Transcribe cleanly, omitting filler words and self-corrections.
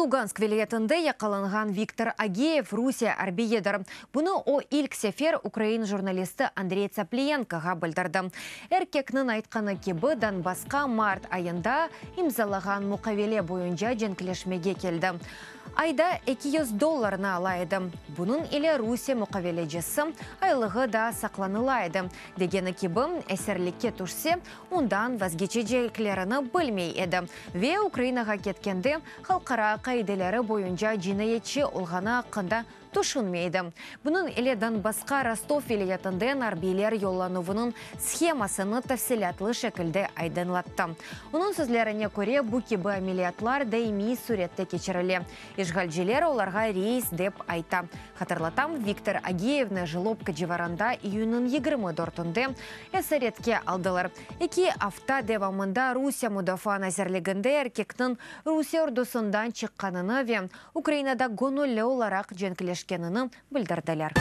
Lugansk vilâyetinde yaqalanğan Viktor Ageyev Rusiye arbiyidir. Bunı o ilk sefer ukrain jurnalisti Andrey Tsapliyenkoğa bildirdi. Erkekniñ aytqanı kibi, Donbassqa mart ayında imzalağan muqavele boyunca cenkleşmege keldi. Ayda 200 dollarnı ala edi. Bunıñ ile Rusiye muqavelecisi aylığı da saqlanıla edi. Degeni kibi, esirlikke tüşse, ondan vazgeçeceklerini bilmey edi ve Ukrainağa ketkende halqara qaideleri boyunca cinayetçi olğanı aqqında tüşünmey edi. Bunıñ ile Donbassqa Rostov vilâyetinden arbiyler yollanuvınıñ shemasını tafsilâtlı şekilde aydınlattı. Onıñ sözlerine köre, bu kibi ameliyatlar daimiy sürette keçirile. İşğalciler olarğa reys dep ayta. Hatırlatam, Viktor Ageyevni Jlobka civarında iyünniñ 24-ünde esaretke aldılar. Eki afta devamında Rusiye Mudafaa nazirliginde erkekniñ Rusiye ordusından çıqqanını ve Ukrainada göñülli olaraq cenkleşkenini bildirdiler.